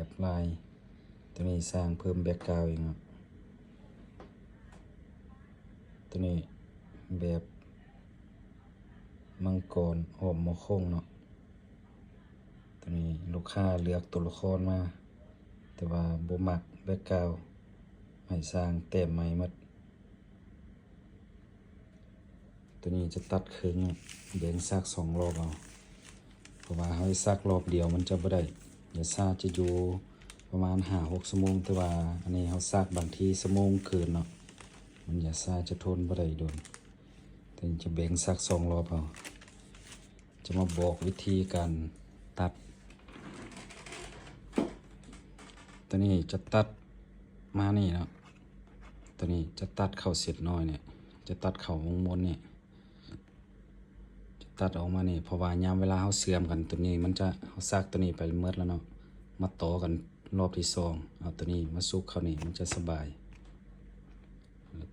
ບລາຍ. ຕົວນີ້ຊ່າງເພີ່ມແບັກກຣາວອີກເນາະ. ຕົວນີ້ແບບມັງກອນອ້ອມໝໍ້ໂຄ້ງເນາະ. ຕົວນີ້ລູກຄ້າເລືອກຕົວລະຄອນມາ ແຕ່ວ່າບໍ່ມັກແບັກກຣາວ ໃຫ້ຊ່າງແຕ້ມໃໝ່ໝົດ. ຕົວນີ້ຈະຕັດເຄິ່ງ ແບ່ງສັກສອງລອບເອົາ ເພາະວ່າເຮົາສັກລອບດຽວມັນຈະບໍ່ໄດ້. ຢາຊາຈະຢູ່ປະມານຫ້າຫົກຊົ່ວໂມງ, ແຕ່ວ່າອັນນີ້ເຮົາສັກບາງທີຊົ່ວໂມງເກີນເນາະ, ມັນຢາຊາຈະທົນບໍ່ໄດ້ດົນ. ຕົວນີ້ຈະແບ່ງສັກສອງລອບເອົາ. ຈະມາບອກວິທີການຕັດ. ຕົວນີ້ຈະຕັດມານີ້ເນາະ, ຕົວນີ້ຈະຕັດເຂົ້າເສັ້ນນ້ອຍນີ້, ຈະຕັດເຂົ້າວົງມົນນີ້, ຈະຕັດອອກມານີ້, ເພາະວ່າຍາມເວລາເຮົາເຊື່ອມກັນຕົວນີ້ ມັນຈະ ເຮົາສັກຕົວນີ້ໄປໝົດແລ້ວເນາະ, ມາຕໍ່ກັນລອບທີສອງ ເອົາຕົວນີ້ມາຊຸກເຂົ້ານີ້ ມັນຈະສະບາຍ.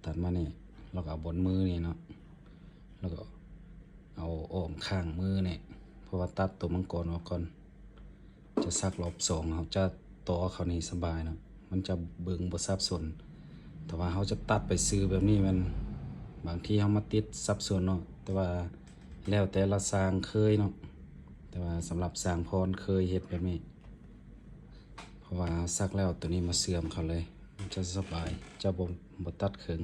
ຕັດມານີ້ ແລ້ວກໍເອົາບົນມືນີ້ເນາະ, ແລ້ວກໍເອົາອ້ອມຂ້າງມືນີ້ ເພາະວ່າຕັດຕົວມັງກອນອອກກ່ອນ. ຈະສັກລອບສອງ ເຮົາຈະຕໍ່ເຂົ້ານີ້ສະບາຍເນາະ, ມັນຈະເບິ່ງບໍ່ສັບສົນ. ແຕ່ວ່າເຮົາຈະຕັດໄປຊື່ແບບນີ້ ແມ່ນບາງທີເຮົາມາຕິດສັບສົນເນາະ, ແຕ່ວ່າແລ້ວແຕ່ລະຊ່າງເຄີຍເນາະ. ແຕ່ວ່າສຳລັບຊ່າງພອນເຄີຍເຮັດແບບນີ້ ເພາະວ່າສັກແລ້ວຕົວນີ້ມາເຊື່ອມເຂົ້າເລີຍ ມັນຈະສະບາຍ, ຈະບໍ່ ບໍ່ຕັດເຄິ່ງ.